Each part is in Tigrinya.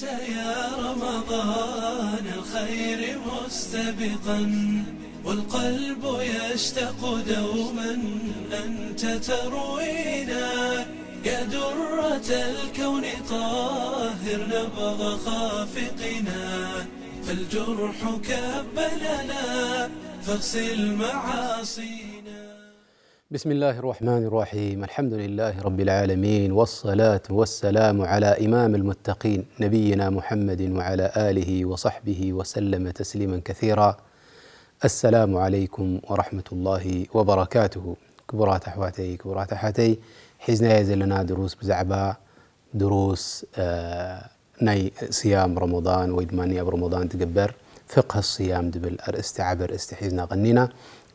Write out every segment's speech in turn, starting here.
يا رمضان الخير مستبقا، والقلب يشتاق دوما أنت تروينا. يا درة الكون طهر نبض خافقنا، فالجرح كب لنا فاغسل معاصينا. بسم الله الرحمن الرحيم. الحمد لله رب العالمين، والصلاة والسلام على إمام المتقين، نبينا محمد وعلى آله وصحبه وسلم تسليما كثيرا. السلام عليكم ورحمة الله وبركاته. ክቡራት ኣሕዋተይ፣ ክቡራት ኣሓተይ፣ ሒዝናዮ ዘለና ድሩስ ብዛዕባ ድሩስ፣ እ፣ ናይ ስያም ረመዳን ወይ ድማ ኣብ ረመዳን ትግበር ፍቅህ ስያም ዝብል ኣርእስቲ፣ ዓቢ ኣርእስቲ ሒዝና ቀኒና።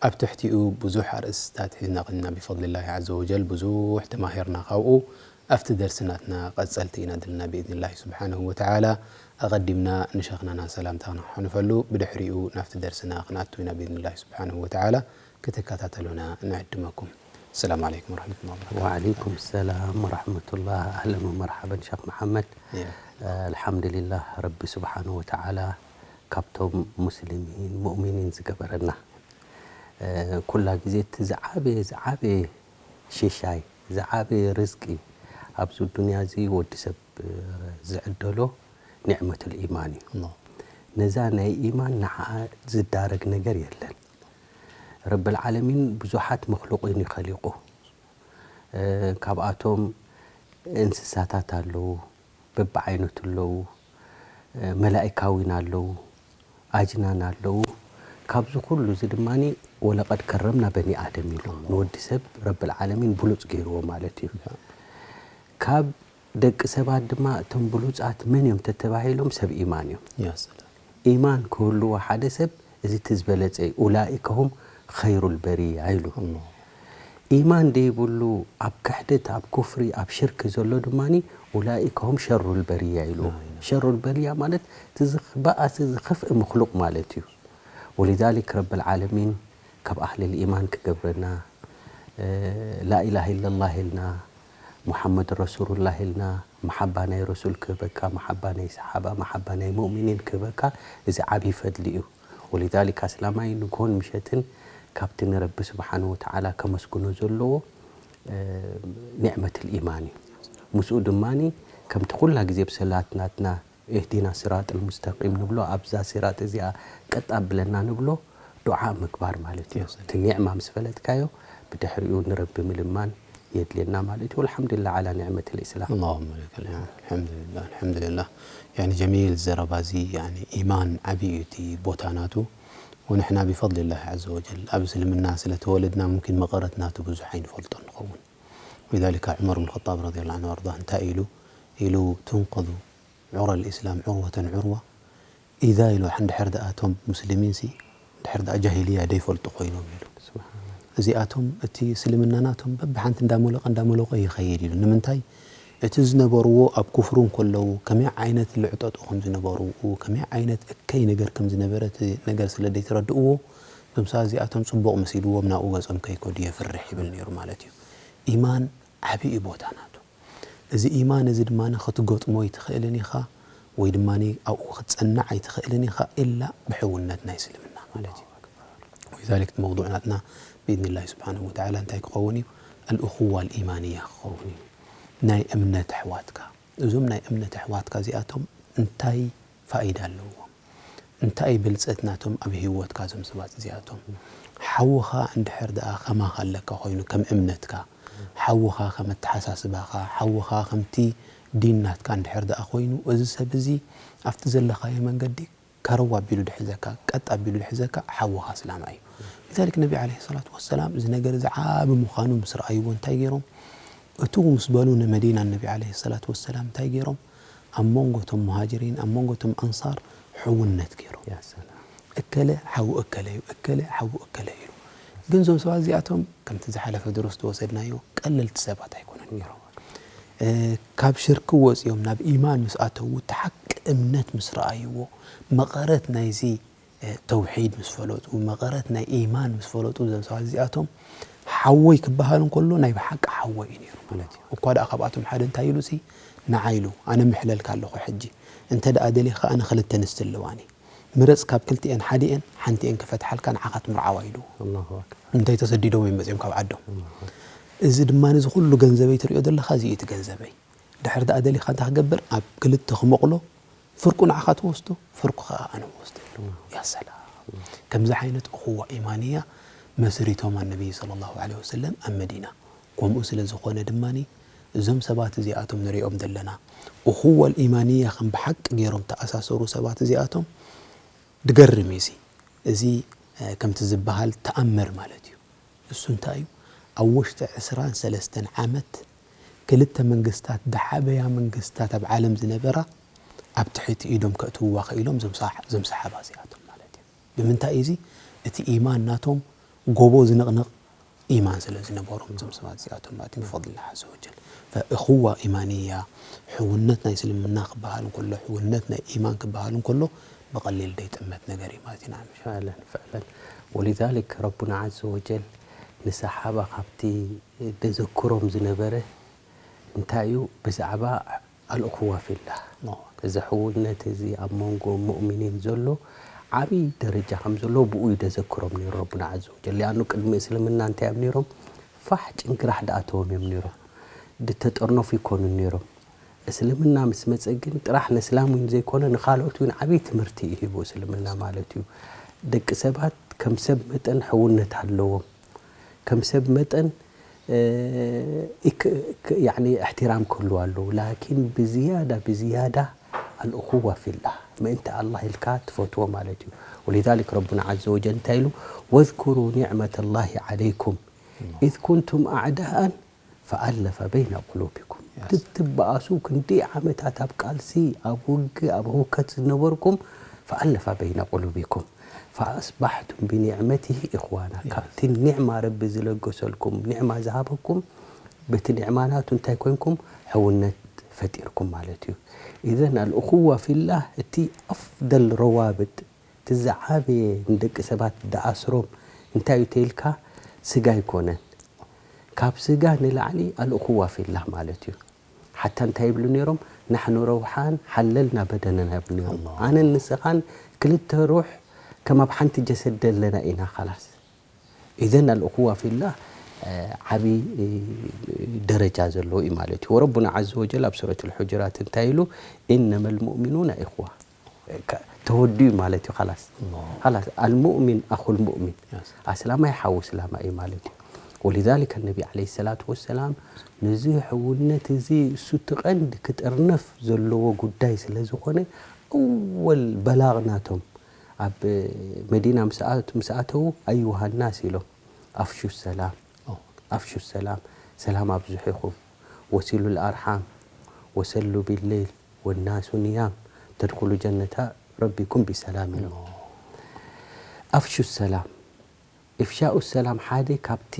ኣብ ትሕቲኡ ብዙሕ ኣርእስታት ሒዝና ቀኒና ብፈድሊላሂ ዐዘ ወጀል፣ ብዙሕ ተማሂርና ካብኡ። ኣብቲ ደርሲ ናትና ቀጸልቲ ኢና ዘለና ብኢዝኒላሂ ስብሓነሁ ወተዓላ። ኣቐዲምና ንሸኽናና ሰላምታ ክነሕልፈሉ፣ ብድሕሪኡ ናብቲ ደርስና ክንኣቱ ኢና ብኢዝኒላሂ ስብሓነሁ ወተዓላ። ክትከታተሉና ንዕድመኩም። السلام عليكم ورحمة الله وبركاته. وعليكم السلام ورحمة الله. أهلا ومرحبا شيخ محمد. يا. آه، الحمد لله رب سبحانه وتعالى ካብቶም ሙስሊሚን ሙእሚኒን ዝገበረና። እ፣ ኩላ ግዜ እቲ ዝዓበየ፣ ዝዓበየ ሽሻይ፣ ዝዓበየ ርዝቂ ኣብዚ ዱንያ እዚ ወዲ ሰብ፣ እ፣ ዝዕደሎ ኒዕመቱል ኢማን እዩ። ኣላሁ። ነዛ ናይ ኢማን ንዓኣ ዝዳረግ ነገር የለን። ረብል ዓለሚን ብዙሓት መኽሉቂን እዩ ኸሊቁ። እ፣ ካብኣቶም እንስሳታት ኣለዉ፣ በብዓይነቱ ኣለዉ፣ እ፣ መላኢካዊን ኣለዉ፣ ኣጅናን ኣለዉ። ካብዚ ኩሉ እዚ ድማኒ ወለቀድ ከረምና በኒ ኣደም ኢሉ። ንወዲ ሰብ ረብል ዓለሚን ብሉጽ ገይርዎ ማለት እዩ። ካብ ደቂ ሰባት ድማ እቶም ብሉጻት መን እዮም ተተባሂሎም? ሰብ ኢማን እዮም። ያ ሰላም። ኢማን ክህልዎ ሓደ ሰብ፣ እዚ እቲ ዝበለጸ እዩ። ኡላኢከ ሁም ኸይሩል በርያ ኢሉ። ኣላሁ። ኢማን ደይብሉ ኣብ ክሕደት፣ ኣብ ኩፍሪ፣ ኣብ ሽርክ ዘሎ ድማኒ ኡላኢከ ሁም ሸሩል በርያ ኢሉ። ላ ኢላሃ። ሸሩል በርያ ማለት እቲ ዝኽ-፣ ብኣሲ ዝኸፍእ ምኽሉቕ ማለት እዩ። ወሊዛሊክ ረብል ዓለሚን ካብ ኣህልል ኢማን ክገብረና፣ እ፣ ላኢላሃ ኢለላህ ኢልና፣ ሙሓመድ ረሱሉላህ ኢልና፣ መሓባ ናይ ረሱል ክህበካ፣ መሓባ ናይ ሰሓባ፣ መሓባ ናይ ሙእሚኒን ክህበካ፣ እዚ ዓብዪ ፈድሊ እዩ። ወሊዛሊክ ኣስላማይ ንግሆን ምሸትን ካብቲ ንረቢ ስብሓነሁ ወተዓላ ከመስግኖ ዘለዎ፣ እ፣ ኒዕመትል ኢማን እዩ። ምስኡ ድማኒ ከምቲ ኩላ ግዜ ብሰላት ናትና እህዲና ሲራጥል ሙስተቂም ንብሎ፣ ኣብዛ ሲራጥ እዚኣ ቀጥ ኣብለና ንብሎ፣ ዱዓ ምግባር ማለት እዩ። ያ ሰላም። እቲ ኒዕማ ምስ ፈለጥካዮ፣ ብድሕሪኡ ንረቢ ምልማን የድልየና ማለት እዩ። ወልሓምዱሊላህ ዓላ ኒዕመትል ኢስላም። ኣላሁመ ለከል ሓምድ። ኣልሓምዱሊላህ፣ ኣልሓምዱሊላህ። ያኒ ጀሚል ዘረባ እዚ፣ ያኒ ኢማን ዓቢ እዩ እቲ ቦታ ናቱ። ወንሕና ቢፈድሊላህ ዐዘ ወጀል ኣብ እስልምና ስለ ተወለድና ሙምኪን መቐረት ናቱ ብዙሕ ኣይንፈልጦ ንኸውን። ወሊዛሊካ ዑመር ብን ኸጣብ ረዲየላሁ ዐንሁ ወኣርዳህ እንታይ ኢሉ? ኢሉ ትንቀዱ ዑረል ኢስላም ዑርወተን ዑርዋ። ኢዛ ኢሉ፣ እንድሕር ደኣ እቶም ሙስሊሚንሲ፣ እንድሕር ደኣ ጃሂልያ ደይፈልጡ ኮይኖም ኢሉ። ስብሓንላህ። እዚኣቶም እቲ እስልምና ናቶም በብሓንቲ እንዳሞለቐ እንዳሞለቐ ይኸይድ ኢሉ። ንምንታይ? እቲ ዝነበርዎ ኣብ ኩፍሩ እንከለዉ ከመይ ዓይነት ልዕጠጡ ከም ዝነበሩ፣ ከመይ ዓይነት እከይ ነገር ከም ዝነበረ እቲ ነገር ስለ ዘይተረድእዎ፣ እዞም ሰባት እዚኣቶም ጽቡቕ መሲልዎም ናብኡ ገጾም ከይከዱ የፍርሕ ይብል ነይሩ ማለት እዩ። ኢማን ዓብዪ ቦታ ናቱ። እዚ ኢማን እዚ ድማ ክትገጥሞ ኣይትኽእልን ኢኻ፣ ወይ ድማ ኣብኡ ክትጸንዕ ኣይትኽእልን ኢኻ፣ ኢላ ብሕውነት ናይ እስልምና ማለት እዩ። ወሊዛሊክ እቲ መውዱዕ ናትና ብኢዝኒላሂ ስብሓነሁ ወተዓላ እንታይ ክኸውን እዩ? ኣልእኹዋ ኣልኢማንያ ክኸውን እዩ። ናይ እምነት ኣሕዋትካ። እዞም ናይ እምነት ኣሕዋትካ እዚኣቶም እንታይ ፋይዳ ኣለዎም? እንታይ ብልጸት ናቶም ኣብ ህይወትካ እዞም ሰባት እዚኣቶም? ሓውኻ እንድሕር ደኣ ከማኻ ኣለካ ኮይኑ ከም እምነትካ፣ ሓውኻ ከም ኣተሓሳስባኻ፣ ሓውኻ ከምቲ ዲን ናትካ እንድሕር ደኣ ኮይኑ፣ እዚ ሰብ እዚ ኣብቲ ዘለኻዮ መንገዲ ከረው ኣቢሉ ድሕዘካ፣ ቀጥ ኣቢሉ ድሕዘካ፣ ሓውኻ እስላም እዩ። ሊዛሊክ ነቢ ዓለይሂ ሰላቱ ወሰላም እዚ ነገር እዚ ዓቢ ምዃኑ ምስ ረኣይዎ እንታይ ገይሮም? እትው ምስ በሉ ንመዲና ነቢ ዓለይሂ ሰላቱ ወሰላም እንታይ ገይሮም? ኣብ መንጎ እቶም ሙሃጅሪን፣ ኣብ መንጎ እቶም ኣንሳር ሕውነት ገይሮም። ያ ሰላም። እከለ ሓው እከለ እዩ፣ እከለ ሓው እከለ እዩ። ግን እዞም ሰባት እዚኣቶም ከምቲ ዝሓለፈ ድሩስ ዝወሰድናዮ ቀለልቲ ሰባት ኣይኮኑን ነይሮም። እ፣ ካብ ሽርክ ወፂኦም ናብ ኢማን ምስ ኣተዉ፣ እቲ ሓቂ እምነት ምስ ረኣይዎ፣ መቐረት ናይዚ፣ እ፣ ተውሒድ ምስ ፈለጡ፣ መቐረት ናይ ኢማን ምስ ፈለጡ፣ እዞም ሰባት እዚኣቶም ሓወይ ክበሃል እንከሎ ናይ ብሓቂ ሓወይ እዩ ነይሩ ማለት እዩ። እኳ ደኣ ካብኣቶም ሓደ እንታይ ኢሉ ሲ ንዓ ኢሉ ኣነ ምሕለልካ ኣለኹ ሕጂ እንተ ደኣ ደሊኻ ኣነ ክልተ ኣንስቲ ኣለዋኒ ምረጽ ካብ ክልቲኤን ሓዲኤን ሓንቲኤን ክፈትሓልካ ንዓኻ ትምርዓዋ ኢሉ። ኣላሁ ኣክበር። እንታይ ተሰዲዶም እዮም መጺኦም ካብ ዓዶም። ኣላሁ ኣክበር። እዚ ድማ ነዚ ኩሉ ገንዘበይ ትሪኦ ዘለኻ እዚ እዩ እቲ ገንዘበይ። ድሕር ደኣ ደሊኻ እንታይ ክገብር ኣብ ክልተ ክመቕሎ ፍርቁ ንዓኻ ትወስዶ ፍርቁ ኸዓ ኣነ ወስዶ ኢሉ። ያ ሰላም። ከምዚ ዓይነት እኹዋ ኢማንያ መስሪቶም ኣነቢይ ሰለላሁ ዐለይሂ ወሰለም ኣብ መዲና። ከምኡ ስለ ዝኾነ ድማ እዞም ሰባት እዚኣቶም ንሪኦም ዘለና እኹዋ ኢማንያ ከም ብሓቂ ገይሮም ተኣሳሰሩ ሰባት እዚኣቶም ድገርም እዩ እዚ። እዚ ከምቲ ዝበሃል ተኣምር ማለት እዩ። እሱ እንታይ እዩ? ኣብ ውሽጢ ዕስራን ሰለስተን ዓመት ክልተ መንግስታት ደሓበያ መንግስታት ኣብ ዓለም ዝነበራ ኣብ ትሕቲ ኢዶም ከእትውዋ ክኢሎም ዞም ሰሓ- ዞም ሰሓባ እዚኣቶም ማለት እዩ። ብምንታይ እዩ እዚ? እቲ ኢማን ናቶም ጎቦ ዝንቕንቕ ኢማን ስለ ዝነበሮም እዞም ሰባት እዚኣቶም ማለት እዩ ብፈضل الله عز وجل። ፈእኹዋ ኢማንያ ሕውነት ናይ እስልምና ክበሃል እንከሎ ሕውነት ናይ ኢማን ክበሃል እንከሎ ብቐሊል ደይጥመት ነገር እዩ ማለት ኢና ንብል። فعلا فعلا ولذلك ረቡና عز وجل ንሰሓባ ካብቲ ደዘክሮም ዝነበረ እንታይ እዩ ብዛዕባ ኣልእኹዋ ፊላህ እዚ ሕውነት እዚ ኣብ መንጎ ሙእሚኒን ዘሎ ዓብዪ ደረጃ ከም ዘሎ ብኡ እዩ ደዘክሮም ነይሩ ረቡና عز وجل ሊኣኑ ቅድሚ እስልምና እንታይ እዮም ነይሮም ፋሕ ጭንግራሕ ድኣተዎም እዮም ነይሮም ድተጠርነፉ ይኮኑ ነይሮም እስልምና ምስ መፀ ግን ጥራሕ ነስላም እውን ዘይኮነ ንካልኦት እውን ዓብዪ ትምህርቲ እዩ ሂቡ እስልምና ማለት እዩ ደቂ ሰባት ከም ሰብ መጠን ሕውነት ኣለዎም ከም ሰብ መጠን እሕትራም ክህልዎ ኣለዎ ላኪን ብዝያዳ ብዝያዳ ኣልእኹዋ ፊላህ ምእንቲ ኣላህ ኢልካ ትፈትዎ ማለት እዩ ولذلك ረቡና عز وجل እንታይ ኢሉ واذكروا نعمة الله عليكم إذ كنتم أعداء فألف بين قلوبكم ትትበኣሱ ክንደይ ዓመታት ኣብ ቃልሲ ኣብ ውግእ ኣብ ህውከት ዝነበርኩም فألف بين قلوبكم فأصبحتم بنعمته إخوانا ካብቲ ኒዕማ ረቢ ዝለገሰልኩም ኒዕማ ዝሃበኩም በቲ ኒዕማ ናቱ እንታይ ኮይንኩም ሕውነት ፈጢርኩም ማለት እዩ إذن الأخوة في الله እቲ أفضل روابط እቲ ዝዓበየ ንደቂ ሰባት ዝኣስሮም እንታይ እዩ ተይልካ ስጋ ኣይኮነን ካብ ስጋ ንላዕሊ ኣልእኹዋ ፊላህ ማለት እዩ ሓታ እንታይ ይብሉ ነይሮም ናሕኑ ረውሓን ሓለልና በደነና ይብሉ ነይሮም ኣነን ንስኻን ክልተ ሩሕ ከም ኣብ ሓንቲ ጀሰድ ደለና ኢና ካላስ إذن الأخوة في الله ዓብዪ ደረጃ ዘለዎ እዩ ማለት እዩ ወረቡና عز وجل ኣብ ሱረት الحجرات እንታይ ኢሉ إنما المؤمنون إخوة ተወዲኡ ማለት እዩ خلاص خلاص المؤمن أخو المؤمن ኣስላማይ ሓው እስላማይ እዩ ማለት እዩ ولذلك النبي عليه الصلاة والسلام ነዚ ሕውነት እዚ እሱ እቲ ቀንዲ ክጥርነፍ ዘለዎ ጉዳይ ስለ ዝኾነ أول بلاغ ናቶም ኣብ መዲና ምስ ኣተዉ أيها الناس ኢሎም أفشوا السلام أفشوا السلام ሰላም ኣብዝሑ ኢኹም وصلوا الأرحام وصلوا بالليل والناس نيام تدخلوا جنة ربكم بسلام ኢሎም أفشوا السلام إفشاء السلام ሓደ ካብቲ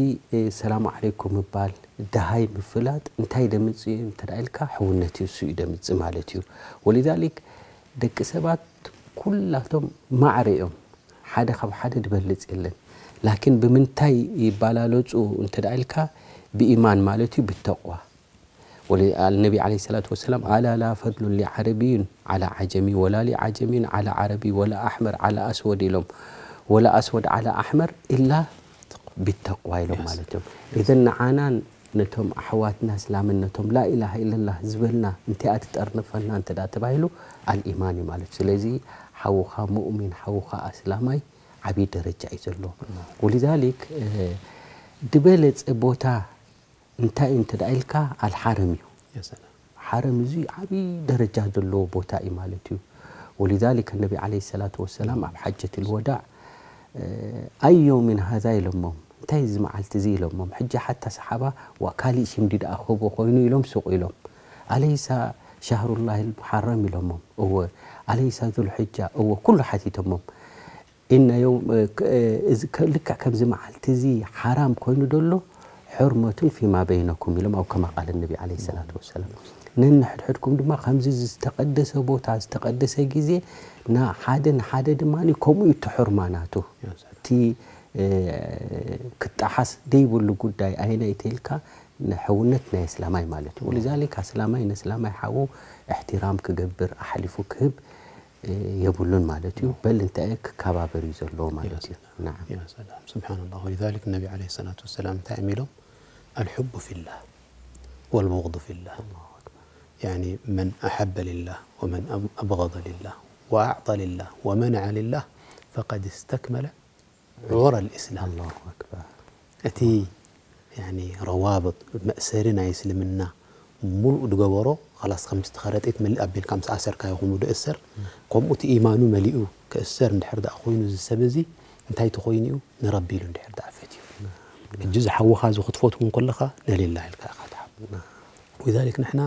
ሰላም عليكم ምባል ደሃይ ምፍላጥ እንታይ ደምፅእ እዩ እንተ ኢልካ ሕውነት እዩ እሱ እዩ ደምፅእ ማለት እዩ ولذلك ደቂ ሰባት ኩላቶም ማዕረ እዮም ሓደ ካብ ሓደ ድበልፅ የለን ላኪን ብምንታይ ይባላለፁ እንተ ኢልካ ብኢማን ማለት እዩ ብተቕዋ النبي عليه الصلاة والسلام ألا لا فضل لعربي على عجمي ولا لعجمي على عربي ولا أحمر على أسود ኢሎም ولا أسود على أحمر إلا بالتقوى ኢሎም ማለት እዮም إذن ንዓናን ነቶም ኣሕዋትና እስላምን ነቶም لا إله إلا الله ዝበልና እንታይ እያ ትጠርንፈና እንተ ተባሂሉ الإيمان እዩ ማለት እዩ ስለዚ ሓውኻ ሙእሚን ሓውኻ ኣስላማይ ዓብዪ ደረጃ እዩ ዘለዎ ولذلك ድበለፀ ቦታ እንታይ እዩ እንተ ኢልካ الحرم እዩ حرم እዚ ዓብዪ ደረጃ ዘለዎ ቦታ እዩ ማለት እዩ ولذلك النبي عليه الصلاة والسلام ኣብ حجة الوداع أي يوم هذا ኢሎሞም እንታይ እዚ መዓልቲ እዚ ኢሎሞም ሕጂ ሓታ ሰሓባ ዋ ካሊእ ሽም ድኣ ክህቦ ኮይኑ ኢሎም ሱቕ ኢሎም أليس شهر الله المحرم ኢሎሞም እወ أليس ذو الحجة እወ ኩሉ ሓቲቶሞም إن يوم ልክዕ ከምዚ መዓልቲ እዚ ሓራም ኮይኑ ደሎ حرمة فيما بينكم ኢሎም أو كما قال النبي عليه الصلاة والسلام ነንሕድሕድኩም ድማ ከምዚ ዝተቐደሰ ቦታ ዝተቐደሰ ግዜ ንሓደ ንሓደ ድማ ከምኡ እዩ እቲ ሕርማ ናቱ እቲ ክጣሓስ ደይብሉ ጉዳይ ኣየናይ ተይልካ ንሕውነት ናይ እስላማይ ማለት እዩ። ወሊዛሊክ ኣስላማይ ንእስላማይ ሓዉ እሕትራም ክገብር ኣሕሊፉ ክህብ የብሉን ማለት እዩ። በል እንታይ ክከባበር እዩ ዘለዎ ማለት እዩ። ናዓም። ያ ሰላም ስብሓንላህ። ወሊዛሊክ ነቢ ዓለይሂ ሰላቱ ወሰላም እንታይ እዮም ኢሎም? ኣልሑቡ ፊላህ ወልቡግዱ ፊላህ። ያኒ መን ኣሐበ ሊላህ ወመን ኣብገደ ሊላህ ወኣዕጣ ሊላህ ወመነዐ ሊላህ ፈቀድ እስተክመለ ዑረ ልእስላም። ኣላሁ ኣክበር። እቲ ያኒ ረዋብጥ መእሰሪ ናይ እስልምና ሙሉእ ድገበሮ ላስ ከምቲ ከረጢት ምልእ ኣቢልካ ምስ ኣሰርካዮ ከምኡ ድእሰር ከምኡ እቲ ኢማኑ መሊኡ ክእሰር እንድሕር ደኣ ኮይኑ እዚ ሰብ እዚ እንታይ ተኮይኑ እዩ ንረቢ ኢሉ እንድሕር ደኣ ፈትዩ ሕጂ ዝሓወኻ እዚ ክትፈትው እንከለኻ ነሌላ ኢልካ ኢኻ ትሓብ ወሊዛሊክ ንሕና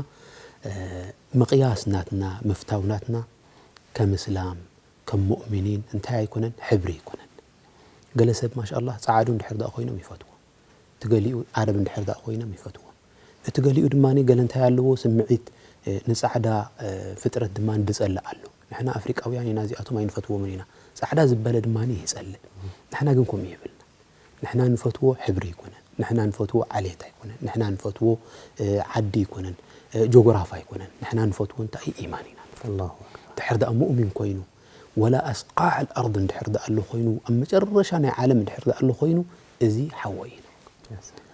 ምቕያስ ናትና ምፍታው ናትና ከም እስላም ከም ሙእሚኒን እንታይ ኣይኮነን ሕብሪ ኣይኮነን ገለ ሰብ ማሻ ኣላህ ጸዓዱ እንድሕር ደኣ ኮይኖም ይፈትዎ እቲ ገሊኡ ዓረብ እንድሕር ደኣ ኮይኖም ይፈትዎም። እቲ ገሊኡ ድማ ገለ እንታይ ኣለዎ ስምዒት ንጻዕዳ ፍጥረት ድማ ድጸልእ ኣሎ። ንሕና ኣፍሪቃውያን ኢና እዚኣቶም ኣይንፈትዎምን ኢና። ጻዕዳ ዝበለ ድማ ይጸልእ። ንሕና ግን ከምኡ የብልና። ንሕና ንፈትዎ ሕብሪ ኣይኮነን። ንሕና ንፈትዎ ዓሌት ኣይኮነን። ንሕና ንፈትዎ ዓዲ ኣይኮነን። ጆግራፍ ኣይኮነን። ንሕና ንፈትዎ እንታይ እዩ? ኢማን ኢና ንፈትዎ። ኣላሁ ኣክበር። ድሕር ደኣ ሙእሚን ኮይኑ ወላ ኣስቃዕ ኣልኣርድ እንድሕር ደኣ ኣሎ ኮይኑ ኣብ መጨረሻ ናይ ዓለም እንድሕር ደኣ ኣሎ ኮይኑ እዚ ሓወይ እዩ። ያ ሰላም።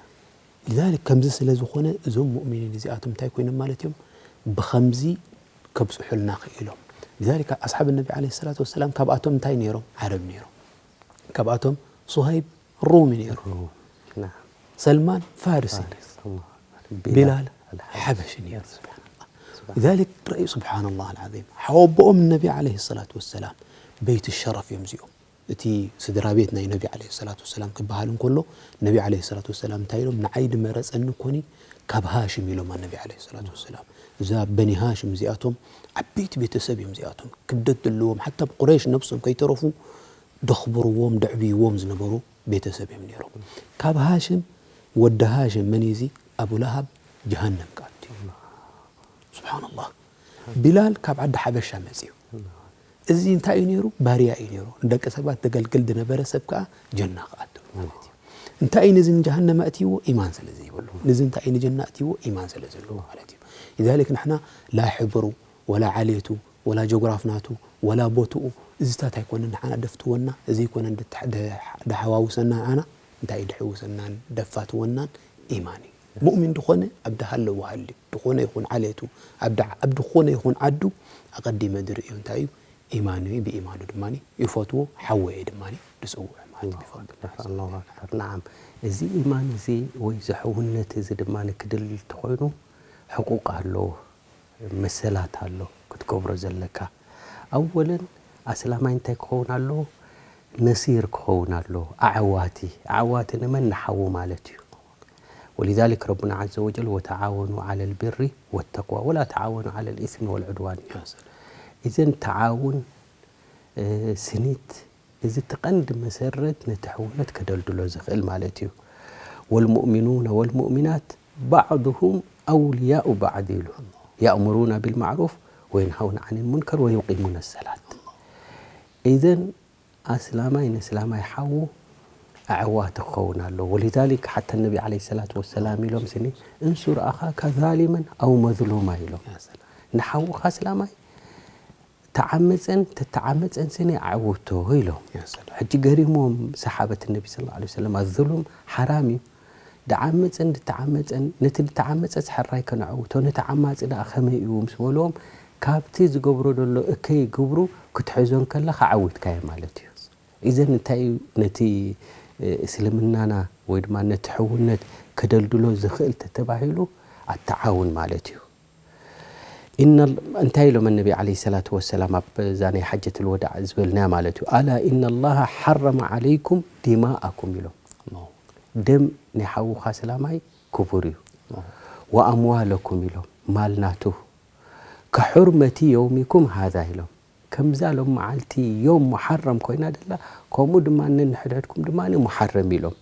ሊዛሊክ ከምዚ ስለ ዝኾነ እዞም ሙእሚኒን እዚኣቶም እንታይ ኮይኖም ማለት እዮም ብኸምዚ ከብፅሑልና ክኢሎም። ሊዛሊክ ኣስሓብ ነቢ ዓለይሂ ሰላቱ ወሰላም ካብኣቶም እንታይ ነይሮም? ዓረብ ነይሮም። ካብኣቶም ሱሀይብ ሩሚ ነይሩ። ናም። ሰልማን ፋርሲ ነይሩ። ፋርስ፣ ኣላሁ ኣክበር። ቢላል ኣልሓበሺ። ሓበሺ ነይሩ። ሊዛሊክ ርአዩ ስብሓንላህ ኣልዓዚም ሓወቦኦም ነቢ ዓለይሂ ሰላቱ ወሰላም በይት ሸረፍ እዮም እዚኦም። እቲ ስድራ ቤት ናይ ነቢ ዓለይሂ ሰላቱ ወሰላም ክበሃል እንከሎ ነቢ ዓለይሂ ሰላቱ ወሰላም እንታይ ኢሎም ንዓይ ድመረፀኒ ኮኒ ካብ ሃሽም ኢሎም ነቢ ዓለይሂ ሰላቱ ወሰላም። እዛ በኒ ሃሽም እዚኣቶም ዓበይቲ ቤተሰብ እዮም እዚኣቶም ክብደት ዘለዎም ሓታ ቁረይሽ ነብሶም ከይተረፉ ደኽብርዎም ደዕብይዎም ዝነበሩ ቤተሰብ እዮም ነይሮም። ካብ ሃሽም ወዲ ሃሽም መን እዩ እዚ? ኣቡ ለሃብ ጀሃነም ክኣቱ እዩ። ስብሓንላህ። ቢላል ካብ ዓዲ ሓበሻ መፅዩ። እዚ እንታይ እዩ ነይሩ? ባርያ እዩ ነይሩ። ንደቂ ሰባት ዘገልግል ዝነበረ ሰብ ከዓ ጀና ክኣቱ ማለት እዩ። እንታይ እዩ ንዚ ንጀሃነም ኣእትይዎ? ኢማን ስለ ዘይብሉ። ንዚ እንታይ እዩ ንጀና ኣእትይዎ? ኢማን ስለ ዘለዎ ማለት እዩ። ሊዛሊክ ንሕና ላ ሕብሩ ወላ ዓሌቱ ወላ ጆግራፍ ናቱ ወላ ቦትኡ እዚታት ኣይኮነን ንዓና ደፍትወና፣ እዚ ኣይኮነን ድሓዋውሰና ንዓና እንታይ እዩ ድሕውሰናን ደፋትወናን ኢማን እዩ። ሙእሚን ድኾነ ኣብ ድሃለዎ ሃልዩ ድኾነ ይኹን ዓሌቱ ኣብ ድኾነ ይኹን ዓዱ ኣቐዲመ ድርእዮ እንታይ እዩ ኢማኑ እዩ። ብኢማኑ ድማ ይፈትዎ ሓወየ ድማ ድፅውዕ ማለት እዩ። ኣላሁ ኣክበር። ናዓም። እዚ ኢማን እዚ ወይ እዚ ሕውነት እዚ ድማ ክድል እንተኾይኑ ሕቁቅ ኣለዎ። መሰላት ኣሎ ክትገብሮ ዘለካ። ኣወለን ኣስላማይ እንታይ ክኸውን ኣለዎ? ነሲር ክኸውን ኣለዎ። ኣዕዋቲ፣ ኣዕዋቲ ንመን? ንሓዉ ማለት እዩ። ወሊዛሊክ ረቡና ዓዘ ወጀል ወተዓወኑ ዓለል ቢሪ ወተቅዋ ወላ ተዓወኑ ዓለል ኢስሚ ወልዑድዋን እዩ። ኢዘን ተዓውን ስኒት እዚ እቲ ቀንዲ መሰረት ነቲ ሕውነት ከደልድሎ ዝኽእል ማለት እዩ። ወልሙእሚኑነ ወልሙእሚናት ባዕዱሁም ኣውልያኡ ባዕድ ኢሉ የእምሩነ ቢልማዕሩፍ ወየንሃውነ ዓኒል ሙንከር ወዩቂሙነ ሰላት። ኢዘን ኣስላማይ ንእስላማይ ሓዉ ኣዕዋቲ ክኸውን ኣለዎ። ወሊዛሊክ ሓታ ነቢ ዓለይሂ ሰላቱ ወሰላም ኢሎም ስኒ እንሱር ኣኻካ ዛሊመን ኣው መዝሉማ ኢሎም ንሓውኻ ኣስላማይ ተዓመፀን ተተዓመፀን ስኒ ኣዕውቶ ኢሎም። ሕጂ ገሪሞም ሰሓበት ነቢ ስለ ላ ሰለም ኣዝሉም ሓራም እዩ። ድዓመፀን ድተዓመፀን ነቲ ድተዓመፀ ስሕራይ ከነዕውቶ ነቲ ዓማፂ ደኣ ከመይ እዩ ምስ በልዎም ካብቲ ዝገብሮ ዘሎ እከይ ግብሩ ክትሕዞ እንከለኻ ዓዊትካዮ ማለት እዩ። ኢዘን እንታይ እዩ ነቲ እስልምናና ወይ ድማ ነቲ ሕውነት ከደልድሎ ዝኽእል ተተባሂሉ ኣተዓውን ማለት እዩ። እንታይ ኢሎም ነቢ ዓለይሂ ሰላቱ ወሰላም ኣብ እዛ ናይ ሓጀት ልወዳዕ ዝበልናያ ማለት እዩ ኣላ ኢነ ላሃ ሓረመ ዓለይኩም ዲማኣኩም ኢሎም ደም ናይ ሓውኻ ስላማይ ክቡር እዩ ወኣምዋለኩም ኢሎም ማል ናቱ ከሑርመቲ የውሚኩም ሃዛ ኢሎም ከምዛ ሎም መዓልቲ ዮም ሙሓረም ኮይና ደላ ከምኡ ድማ ንሕድሕድኩም ድማ ሙሓረም ኢሎም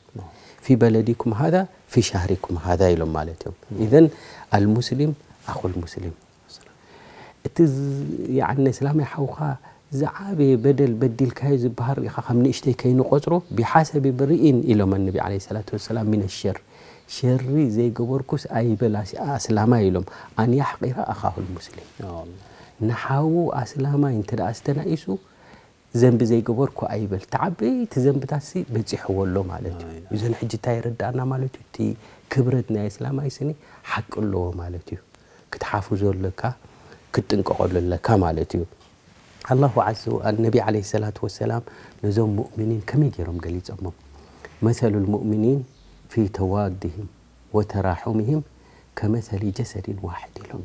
ፊ በለዲኩም ሃዛ ፊ ሻህሪኩም ሃዛ ኢሎም ማለት እዮም ኢዘን ኣልሙስሊም ኣኹል ሙስሊም እቲ ያኒ እስላማይ ሓውኻ ዝዓበየ በደል በዲልካዮ ዝበሃል ርኢኻ ከም ንእሽተይ ከይንቆጽሮ ቢሓሰቢ ብርኢን ኢሎም ኣነቢ ዓለይሂ ሰላቱ ወሰላም ሚነ ሸር። ሸሪ ዘይገበርኩስ ኣይበል ኣስ-፣ ኣስላማይ ኢሎም። ኣን ያሕቂረ ኣኻሁል ሙስሊም። ንሓዉ ኣስላማይ እንተ ደኣ ዝተናኢሱ ዘንቢ ዘይገበርኩ ኣይበል። ተዓበይቲ ዘንብታትሲ በጺሕዎ ኣሎ ማለት እዩ። እዘን ሕጂ እንታይ ይረዳእና ማለት እዩ? እቲ ክብረት ናይ ኣስላማይ ስኒ ሓቂ ኣለዎ ማለት እዩ። ክትሓፍዞ ኣለካ፣ ክትጥንቀቐሉ ኣለካ ማለት እዩ። ኣላሁ ዓዘ ወ-፣ ነቢ ዓለይሂ ሰላቱ ወሰላም ነዞም ሙእሚኒን ከመይ ገይሮም ገሊጾሞም? መሰሉ ልሙእሚኒን ፊ ተዋድሂም ወተራሑሚሂም ከመሰሊ ጀሰዲን ዋሕድ ኢሎም።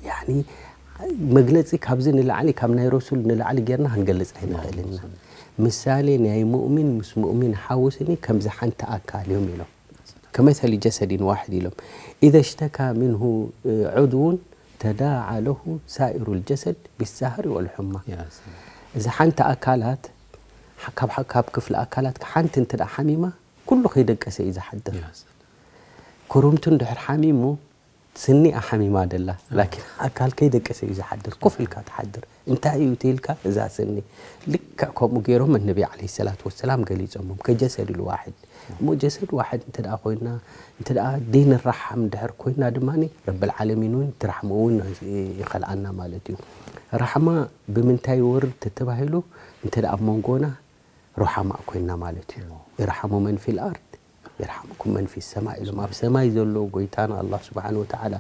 ያኒ መግለጺ ካብዚ ንላዕሊ፣ ካብ ናይ ረሱል ንላዕሊ ጌርና ክንገልጽ ኣይንኽእልን ኢና። ምሳሌ ናይ ሙእሚን ምስ ሙእሚን ሓውስኒ ከምዚ ሓንቲ ኣካል እዮም ኢሎም። ከመሰሊ ጀሰዲን ዋሕድ ኢሎም። ኢዘ ሽተካ ምንሁ ዑድውን ተዳዓ ለሁ ሳኢሩ ልጀሰድ ቢሳህሪ ወልሑማ። እዚ ሓንቲ ኣካላት፣ ካብ፣ ካብ ክፍሊ ኣካላትካ ሓንቲ እንተ ደኣ ሓሚማ፣ ኩሉ ከይደቀሰ እዩ ዝሓድር። ክሩምቱ እንድሕር ሓሚሙ፣ ስኒ ኣሓሚማ ደላ፣ ላኪን ኣካል ከይደቀሰ እዩ ዝሓድር። ኮፍ ኢልካ ትሓድር። እንታይ እዩ ተይልካ? እዛ ስኒ። ልክዕ ከምኡ ገይሮም ነቢ ዓለይሂ ሰላቱ ወሰላም ገሊጾሞም። ከጀሰድ ልዋሕድ። እሞ ጀሰድ ዋሕድ እንተ ደኣ ኮይና፣ እንተ ደኣ ደይንራሓም እንድሕር ኮይና ድማ፣ ረብል ዓለሚን እውን ትራሕሙ እውን ይኸልኣና ማለት እዩ። ራሕማ ብምንታይ ይወርድ ተተባሂሉ፣ እንተ ደኣ ኣብ መንጎና ሩሓማእ ኮይና ማለት እዩ። ይርሓሙ መን ፊል ኣርድ፣ ይርሓምኩም መን ፊ ሰማእ ኢሎም። ኣብ ሰማይ ዘሎ ጎይታና ኣላህ ስብሓን ወተዓላ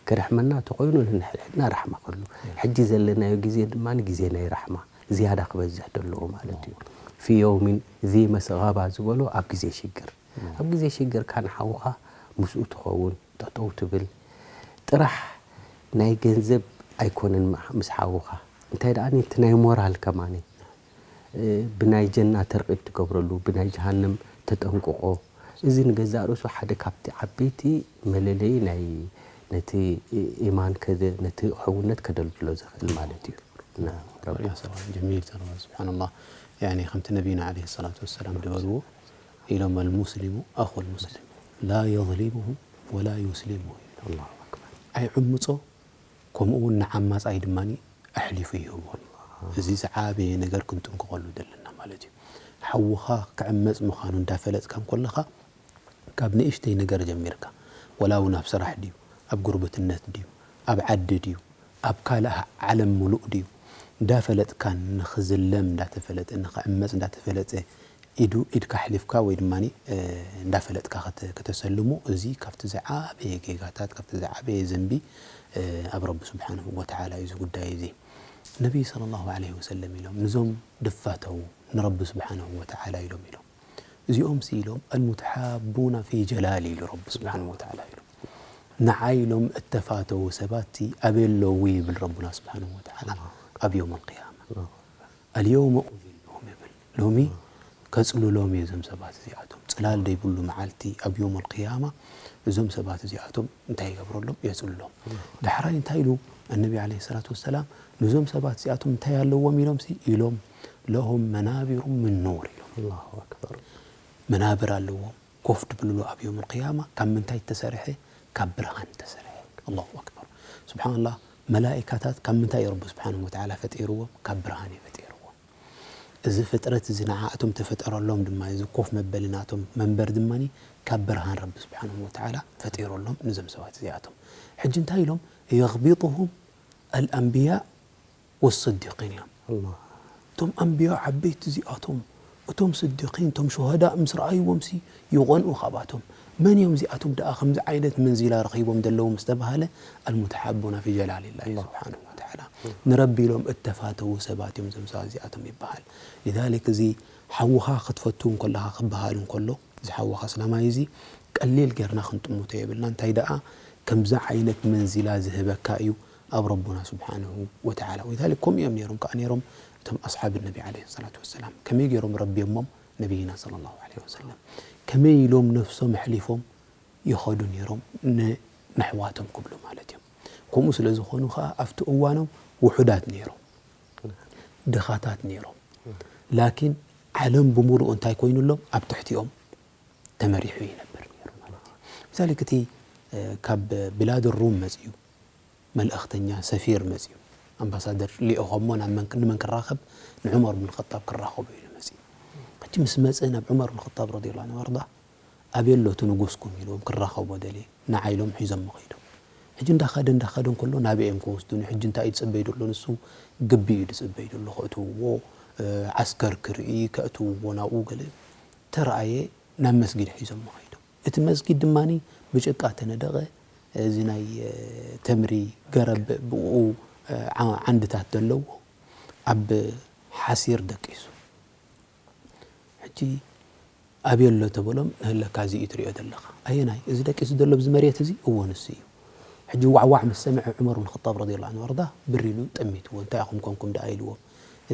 ክርሕመና ተኾይኑ፣ ንሕድሕድና ራሕማ ከሉ። ሕጂ ዘለናዮ ግዜ ድማ ግዜ ናይ ራሕማ ዝያዳ ክበዝሕ ደለዎ ማለት እዩ። ፊ የውሚን ዚ መስጋባ ዝበሎ ኣብ ግዜ ሽግር። ኣብ ግዜ ሽግርካ ንሓውኻ ምስኡ ትኸውን፣ ጠጠው ትብል። ጥራሕ ናይ ገንዘብ ኣይኮነን ምስ ሓውኻ። እንታይ ደኣ እቲ ናይ ሞራል ከማኒ። እ፣ ብናይ ጀና ተርቂብ ትገብረሉ፣ ብናይ ጀሃነም ተጠንቅቆ። እዚ ንገዛእ ርእሱ ሓደ ካብቲ ዓበይቲ መለለዪ ናይ ነቲ ኢ-፣ ኢማን ከደ-፣ ነቲ ሕውነት ከደልድሎ ዝኽእል ማለት እዩ። ና፣ ረቢ። ያ ሰላም፣ ጀሚል ተረባ፣ ስብሓንላህ። ያኒ ከምቲ ነቢና ዓለይሂ ሰላቱ ወሰላም ዝበልዎ ኢሎም፣ "አልሙስሊሙ አኹል ሙስሊም ላ የዝሊሙሁ ወላ ዩስሊሙሁ" ኢሎም። ኣላሁ ኣክበር። ኣይዕምጾ፣ ከምኡ እውን ንዓማጻይ ድማ ኣሕሊፉ ይህቦ። እዚ ዝዓበየ ነገር ክንጥንቀቐሉ ዘለና ማለት እዩ። ሓውኻ ክዕመጽ ምዃኑ እንዳፈለጥካ እንከለኻ፣ ካብ ንእሽተይ ነገር ጀሚርካ፣ ወላ እውን ኣብ ስራሕ ድዩ፣ ኣብ ጉርብትነት ድዩ፣ ኣብ ዓዲ ድዩ፣ ኣብ ካልእ ዓለም ሙሉእ ድዩ፣ እንዳፈለጥካ ንኽዝለም እንዳተፈለጠ፣ ንኽዕመጽ እንዳተፈለጠ፣ ኢዱ፣ ኢድካ ኣሕሊፍካ ወይ ድማ፣ እ፣ እንዳፈለጥካ ከተ-፣ ከተሰልሞ፣ እዚ ካብቲ ዝዓበየ ጌጋታት፣ ካብቲ ዝዓበየ ዘንቢ፣ እ፣ ኣብ ረቢ ስብሓንሁ ወተዓላ እዩ እዚ ጉዳይ እዚ። ነቢይ ሰለላሁ ዐለይሂ ወሰለም ኢሎም፣ ንዞም ድፋተው ንረቢ ስብሓንሁ ወተዓላ ኢሎም፣ ኢሎም። እዚኦም ሲ ኢሎም፣ "المتحابون في جلالي" ኢሉ ረቢ ስብሓንሁ ወተዓላ ኢሎም። ንዓይ ኢሎም እተፋተው ሰባት ሲ ኣበይ ኣለዉ ይብል ረቡና ስብሓንሁ ወተዓላ ኣብ የውም ኣልቅያማ። "اليوم أظلهم" ይብል። ሎሚ ከጽልሎም እየ እዞም ሰባት እዚኣቶም። ጽላል ዘይብሉ መዓልቲ ኣብ የውም ኣልቅያማ እዞም ሰባት እዚኣቶም እንታይ ይገብረሎም? የጽልሎም። ዳሕራይ እንታይ ኢሉ ኣነቢ ዓለይሂ ሰላቱ ወሰላም? ንዞም ሰባት እዚኣቶም እንታይ ኣለዎም ኢሎም ሲ ኢሎም፣ "ለሁም መናቢሩ ምን ኑር" ኢሎም። ኣላሁ ኣክበር። መናብር ኣለዎም፣ ኮፍ ድብልሉ ኣብ የውም ኣልቅያማ። ካብ ምንታይ እተሰርሐ? ካብ ብርሃን እተሰርሐ። ኣላሁ ኣክበር። ስብሓንላህ፣ መላኢካታት ካብ ምንታይ እዩ ረቢ ስብሓንሁ ወተዓላ ፈጢርዎም? ካብ ብርሃን እዩ ፈጢርዎም። እዚ ፍጥረት እዚ ንዓኣቶም ተፈጠረሎም ድማ፣ እዚ ኮፍ መበሊ ናቶም መንበር ድማ ካብ ብርሃን ረቢ ስብሓንሁ ወተዓላ ፈጢረሎም ንዞም ሰባት እዚኣቶም። ሕጂ እንታይ ኢሎም? "የግቢጡሁም ኣልኣንብያ ወስዲቂን" እዮም። ኣላህ። እቶም ኣንብያ ዓበይቲ እዚኣቶም፣ እቶም ስዲቂን፣ እቶም ሹሃዳእ ምስ ረኣይዎም ሲ ይቐንኡ ካብኣቶም። መን እዮም እዚኣቶም ደኣ ከምዚ ዓይነት መንዚላ ረኺቦም ዘለዉ ምስ ተባሃለ፣ ኣልሙተሓቡና ፊ ጀላሊላሂ ኣላህ። ስብሓነሁ ወተዓላ። ንረቢ ኢሎም እተፋተዉ ሰባት እዮም እዞም ሰባት እዚኣቶም ይበሃል። ሊዛሊክ እዚ ሓውኻ ክትፈቱ እንከለኻ ክበሃል እንከሎ፣ እዚ ሓውኻ እስላማይ እዚ ቀሊል ጌርና ክንጥምቶ የብልና። እንታይ ደኣ ከምዚ ዓይነት መንዚላ ዝህበካ እዩ ኣብ ረቡና ስብሓነሁ ወተዓላ። ወሊዛሊክ ከምኡ እዮም ነይሮም ከኣ ነይሮም እቶም ኣስሓብ ነቢ ዓለይሂ ሰላቱ ወሰላም። ከመይ ገይሮም ረቢዮሞም ነቢይና ሰለላሁ ዐለይሂ ወሰለም? ከመይ ኢሎም ነፍሶም ኣሕሊፎም ይኸዱ ነይሮም ን-፣ ነሕዋቶም ክብሉ ማለት እዮም። ከምኡ ስለ ዝኾኑ ኸኣ ኣብቲ እዋኖም ውሑዳት ነይሮም፣ ድኻታት ነይሮም። ላኪን ዓለም ብምሉኡ እንታይ ኮይኑሎም? ኣብ ትሕቲኦም ተመሪሑ ይነብር ነይሩ ማለት እዩ። ምሳሌ እቲ፣ እ፣ ካብ ብላድ ሩም መጺኡ መልእኽተኛ ሰፊር መጺኡ ኣምባሳደር ልኢኾሞ ናብ መን፣ ንመን ክራኸብ? ንዑመር ብን ኸጣብ ክራኸቦ ኢሉ መጺኡ። ሕጂ ምስ መጸ ናብ ዑመር ብን ኸጣብ ረዲየላሁ ዐንሁ ወርዳ፣ ኣበይ ኣሎ እቲ ንጉስኩም ኢልዎም ክራኸቦ ደልየ። ንዓ ኢሎም ሒዞሞ ከይዶም። ሕጂ እንዳኸደ እንዳኸደ እንከሎ ናበይ እዮም ክወስዱኒ? ሕጂ እንታይ እዩ ዝጽበይ ዘሎ? ንሱ ግቢ እዩ ዝጽበይ ዘሎ። ከእትውዎ፣ እ፣ ዓስከር ክርኢ፣ ከእትውዎ ናብኡ ገለ ተረኣየ። ናብ መስጊድ ሒዞሞ ከይዶም። እቲ መስጊድ ድማኒ ብጭቃ ተነደቐ። እዚ ናይ፣ እ፣ ተምሪ ገረብ ብኡ፣ እ፣ ዓ-፣ ዓንድታት ዘለዎ ኣብ ሓሲር ደቂሱ። ሕጂ ኣበይ ኣሎ ተበሎም፣ ንህለካ እዚ እዩ ትሪኦ ዘለኻ። ኣየናይ? እዚ ደቂሱ ዘሎ ኣብዚ መሬት እዚ? እዎ፣ ንሱ እዩ። ሕጂ ዋዕዋዕ ምስ ሰምዐ ዑመር ብን ኸጣብ ረዲየላሁ ዐንሁ ወርዳ ብር ኢሉ ጠሚትዎ። እንታይ ኢኹም ኮንኩም ደኣ ኢልዎም።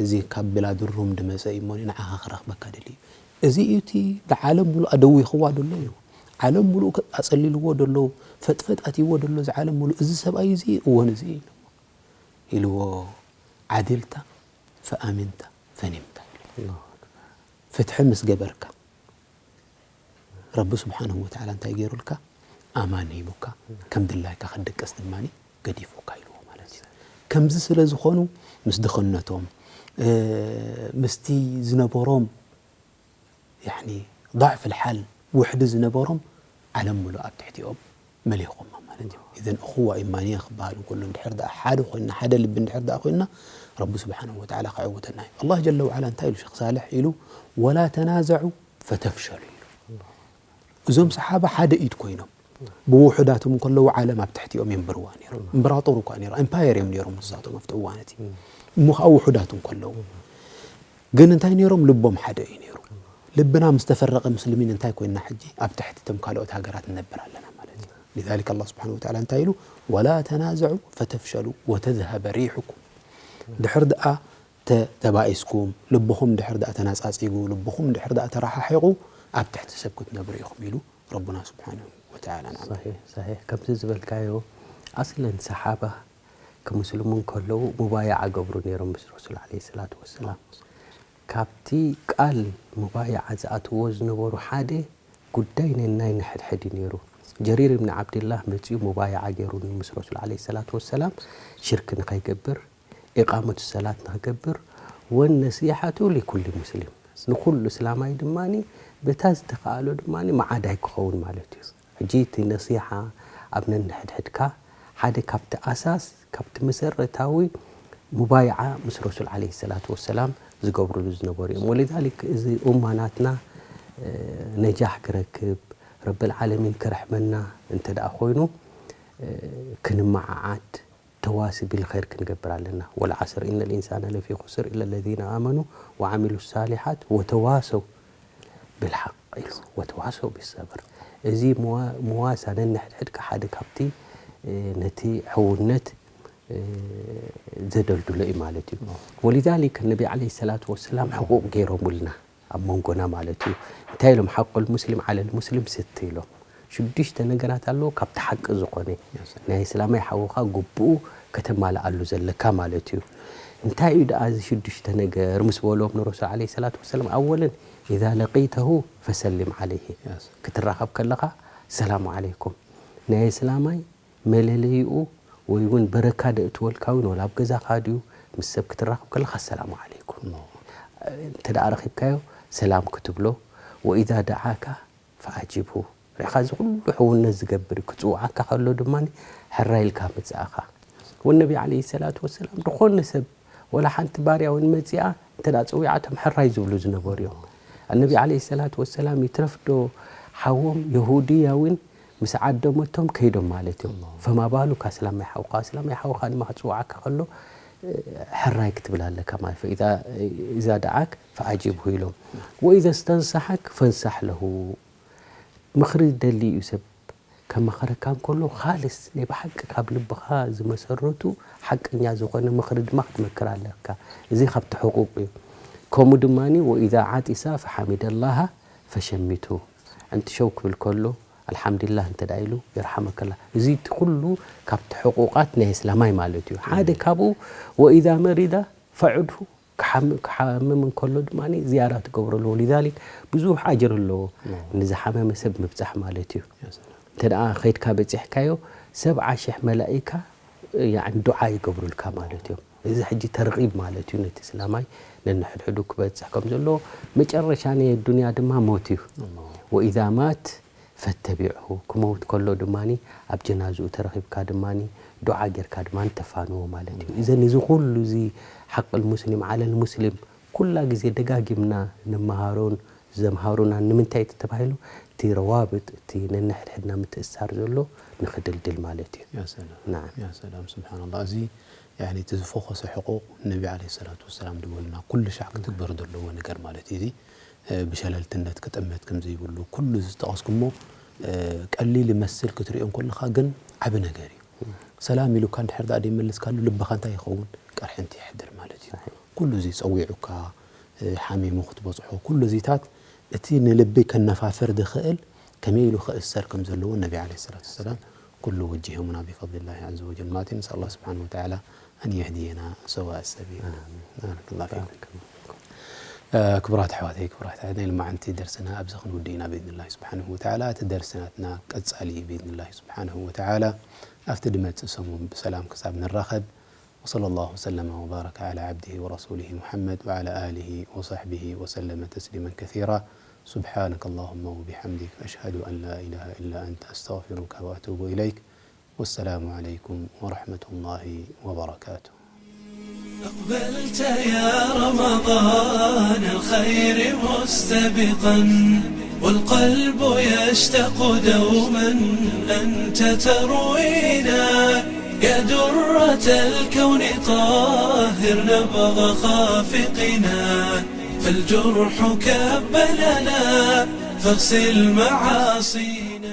እዚ ካብ ብላድ ሩም ድመጸ እዩ እሞ ንዓኻ ክረኽበካ ደልዩ። እዚ እዩ እቲ ንዓለም ሙሉእ ኣደዊኽዋ ደሎ እዩ። ዓለም ሙሉእ ከ-፣ ኣጸሊልዎ ደሎ፣ ፈጥፈጥ ኣትይዎ ደሎ እዚ ዓለም ሙሉእ። እዚ ሰብኣይ እዚ እዎ፣ ንዚ እዩ ኢልዎ። ዓድልታ ፈኣሚንታ ፈኒምታ። ኣላሁ ኣክበር። ፍትሒ ምስ ገበርካ፣ ረቢ ስብሓንሁ ወተዓላ እንታይ ገይሩልካ? ኣማን ሂቡካ፣ ከም ድላይካ ክትድቅስ ድማኒ ገዲፉካ ኢልዎ ማለት እዩ። ከምዚ ስለ ዝኾኑ፣ ምስ ድኽነቶም፣ እ፣ ምስቲ ዝነበሮም፣ ያዕኒ፣ ضعف الحال፣ ውሕዲ ዝነበሮም፣ ዓለም ሙሉእ ኣብ ትሕቲኦም መሊኹማ ማለት እዩ። ኢዘን እኹዋ ኢማንያ ክበሃል እንከሎ፣ እንድሕር ደኣ ሓደ ኮይንና፣ ሓደ ልቢ እንድሕር ደኣ ኮይንና፣ ረቢ ስብሓንሁ ወተዓላ ከዕውተና እዩ። ኣላህ ጀለ ወዓላ እንታይ ኢሉ ሸኽ ሳልሕ ኢሉ፣ "ወላ ተናዘዑ ፈተፍሸሉ" ኢሉ። እዞም ሰሓባ ሓደ ኢድ ኮይኖም፣ ብውሑዳቶም እንከለዉ ዓለም ኣብ ትሕቲኦም የንብርዋ ነይሮም። እምበራጦር እኳ ነይሮም፣ ኤምፓየር እዮም ነይሮም ንሳቶም ኣብቲ እዋን እቲ። እሞ ኸዓ ውሑዳት እንከለዉ። ግን እንታይ ነይሮም? ልቦም ሓደ እዩ ነይሩ። ልብና ምስ ተፈረቐ፣ ሙስሊሚን እንታይ ኮይንና ሕጂ? ኣብ ትሕቲ እቶም ካልኦት ሃገራት ንነብር ኣለና ማለት እዩ። لذلك ኣላህ ስብሓነሁ ወተዓላ እንታይ ኢሉ? "ወላ ተናዘዑ ፈተፍሸሉ ወተዝሀበ ሪሑኩም።" ድሕር ደኣ ተ-፣ ተባኢስኩም፣ ልብኹም ድሕር ደኣ ተናጻጺጉ፣ ልብኹም ድሕር ደኣ ተረሓሒቑ፣ ኣብ ትሕቲ ሰብ ክትነብሩ ኢኹም ኢሉ ረቡና ስብሓነሁ ወተዓላ ንዓና። ሰሒሕ፣ ሰሒሕ። ከምዚ ዝበልካዮ፣ ኣስለን ሰሓባ ክምስልሙ እንከለዉ ሙባያዓ ገብሩ ነይሮም ምስ ረሱል ዓለይሂ ሰላቱ ወሰላም። ካብቲ ቃል ሙባያዓ ዝኣትዎ ዝነበሩ ሓደ ጉዳይ ነናይ ንሕድሕድ እዩ ነይሩ። ጀሪር ብን ዓብድላህ መጺኡ ሙባያዓ ገይሩ ምስ ረሱል ዓለይሂ ሰላቱ ወሰላም ሽርክ ንኸይገብር፣ ኢቃመቱ ሰላት ንኽገብር፣ ወነሲሓቱ ሊኩሊ ሙስሊም፣ ንኹሉ እስላማይ ድማኒ በታ ዝተኻእሎ ድማኒ መዓዳይ ክኸውን ማለት እዩ። ሕጂ እቲ ነሲሓ ኣብ ነንሕድሕድካ ሓደ ካብቲ ኣሳስ፣ ካብቲ መሰረታዊ ሙባይዓ ምስ ረሱል ዓለይሂ ሰላቱ ወሰላም ዝገብርሉ ዝነበሩ እዮም። ወሊዛሊክ እዚ ኡማ ናትና፣ እ፣ ነጃሕ ክረክብ፣ ረብል ዓለሚን ክርሕመና እንተ ደኣ ኮይኑ፣ እ፣ ክንመዓዓድ፣ ተዋሲ ቢልኸይር ክንገብር ኣለና። ወልዓስር ኢነ ልኢንሳነ ለፊ ኹስር ኢለ ለዚነ ኣመኑ ወዓሚሉ ሳሊሓት ወተዋሰው ብልሓቅ ኢሉ፣ ወተዋሰው ቢሰብር። እዚ ምዋ-፣ ምዋሳ ነንሕድሕድካ ሓደ ካብቲ፣ እ፣ ነቲ ሕውነት፣ እ፣ ዘደልድሎ እዩ ማለት እዩ። ወሊዛሊክ ነቢ ዓለይሂ ሰላቱ ወሰላም ሕቁቅ ገይሮምልና ኣብ መንጎና ማለት እዩ። እንታይ ኢሎም? ሓቁል ሙስሊም ዓለል ሙስሊም ስት ኢሎም። ሽዱሽተ ነገራት ኣለዎ ካብቲ ሓቂ ዝኾነ ናይ እስላማይ ሓውኻ ግቡኡ ከተማልኣሉ ዘለካ ማለት እዩ። እንታይ እዩ ደኣ እዚ ሽዱሽተ ነገር ምስ በሎም ንረሱል ዓለይሂ ሰላቱ ወሰላም፣ ኣወለን ኢዛ ለቂተሁ ፈሰሊም ዓለይሂ፣ ክትራኸብ ከለኻ ሰላሙ ዓለይኩም። ናይ እስላማይ መለለይኡ ወይ እውን በረካ ደእትወልካ እውን ወላ ኣብ ገዛኻ ድዩ ምስ ሰብ ክትራኸብ ከለኻ ሰላሙ ዓለይኩም። እንተ ደኣ ረኺብካዮ ሰላም ክትብሎ፣ ወኢዛ ደዓካ ፈኣጂብሁ። ርኢኻ፣ እዚ ኩሉ ሕውነት ዝገብር እዩ። ክጽውዓካ ከሎ ድማ ሕራይ ኢልካ ምጽኣኻ። ወነቢ ዓለይሂ ሰላቱ ወሰላም፣ ዝኾነ ሰብ፣ ወላ ሓንቲ ባርያ እውን መጺኣ እንተ ደኣ ጸዊዓቶም፣ ሕራይ ዝብሉ ዝነበሩ እዮም። ኣነቢ ዓለይሂ ሰላቱ ወሰላም፣ ይትረፍዶ ሓዎም የሁድያ እውን ምስ ዓደመቶም ከይዶም ማለት እዮም። ፈማ ባሉካ እስላማይ ሓውካ፣ እስላማይ ሓውካ ድማ ክጽውዓካ ከሎ፣ ሕራይ ክትብል ኣለካ ማለት። ፈኢዛ፣ ኢዛ ደዓክ ፈኣጂብሁ ኢሎም። ወኢዛ እስተንሰሓክ ፈንሳሕ ለሁ። ምኽሪ ደሊ እዩ ሰብ ከማኸረካ እንከሎ፣ ኻልስ ናይ ብሓቂ ካብ ልብኻ ዝመሰረቱ ሓቀኛ ዝኾነ ምኽሪ ድማ ክትመክር ኣለካ። እዚ ካብቲ ሕቁቅ እዩ። ከምኡ ድማኒ ወኢዛ ዓጢሳ ፈሓሚደላሃ ፈሸሚቱ። ዕንቲ ሸው ክብል ከሎ፣ ኣልሓምዱሊላህ እንተ ደኣ ኢሉ፣ ይርሓመከላ። እዚ እቲ ኩሉ ካብቲ ሕቁቃት ናይ እስላማይ ማለት እዩ። ሓደ ካብኡ፣ ወኢዛ መሪዳ ፈዑድሁ፣ ክሓም-፣ ክሓምም እንከሎ ድማ ዝያራ ትገብረሉ። ወሊዛሊክ ብዙሕ ኣጅር ኣለዎ። ንዝሓመመ ሰብ ምብጻሕ ማለት እዩ። እንተ ደኣ ኸይድካ በጺሕካዮ፣ ሰብዓ ሽሕ መላኢካ ያዕኒ ዱዓ ይገብሩልካ ማለት እዮም። እዚ ሕጂ ተርጊብ ማለት እዩ፣ ነቲ እስላማይ ነንሕድሕዱ ክበጽሕ ከም ዘለዎ። መጨረሻ ናይ ዱንያ ድማ ሞት እዩ። ወኢዛ ማት ፈተቢዕሁ፣ ክመውት ከሎ ድማ ኣብ ጀናዝኡ ተረኺብካ ድማ ዱዓ ጌርካ ድማ ተፋንዎ ማለት እዩ። እዘን እዚ ኩሉ እዚ ሓቅል ሙስሊም ዓለል ሙስሊም ኩላ ግዜ ደጋጊምና ንመሃሮን ዘምሃሩና ንምንታይ ተባሂሉ፣ እቲ ረዋብጥ፣ እቲ ነንሕድሕድና ምትእሳር ዘሎ ንኽድልድል ማለት እዩ። ያ ሰላም ናም። ያ ሰላም ስብሓንላ። እዚ ያኒ እቲ ዝፈኾሰ ሕቁቕ ነቢ ዓለ ሰላቱ ወሰላም ዝበሉና ኩሉ ሻዕ ክትግበር ዘለዎ ነገር ማለት እዩ። እዚ እ፣ ብሸለልትነት ክጥመት ከም ዘይብሉ ኩሉ እዚ ዝጠቐስኩሞ እ፣ ቀሊል ይመስል ክትሪኦ እንከለኻ ግን ዓቢ ነገር እዩ። ሰላም ኢሉካ እንድሕር ደኣ ደይመልስካሉ ልብኻ እንታይ ይኸውን? ቀርሕንቲ የሕድር ማለት እዩ። ኩሉ እዚ ጸዊዑካ እ፣ ሓሚሙ ክትበጽሖ ኩሉ እዚታት እቲ ንልቢ ከነፋፍር ዝኽእል ከመይ ኢሉ ክእሰር ከም ዘለዎ ነቢ ዓለይሂ ሰላቱ ወሰላም ኩሉ ወጂሆምና ቢፈድሊላሂ ዐዘ ወጀል ማለት እዩ። ነስአል ኣላህ ስብሓነሁ ወተዓላ ኣን የህድየና ሰዋእ ሰቢል። ባረከላሁ ፊኩም። እ፣ ክቡራት ኣሕዋተይ ክቡራት ኣሕዋተይ፣ ሎማዓንቲ ደርስና ኣብዚ ክንውድእ ኢና ብኢዝኒላሂ ስብሓነሁ ወተዓላ። እቲ ደርሲ ናትና ቀጻሊ እዩ ብኢዝኒላሂ ስብሓነሁ ወተዓላ። ኣብቲ ድመጽእ ሰሙን ብሰላም ክሳብ ንራኸብ وصلى الله وسلم وبارك على عبده ورسوله محمد وعلى آله وصحبه وسلم تسليما كثيرا. سبحانك اللهم وبحمدك، أشهد أن لا إله إلا أنت، أستغفرك وأتوب إليك. والسلام عليكم ورحمة الله وبركاته. أقبلت يا رمضان الخير مستبقا، والقلب يشتاق دوما أنت تروينا. يا درة الكون طهر نبض خافقنا، فالجرح كب لنا فاغسل معاصينا.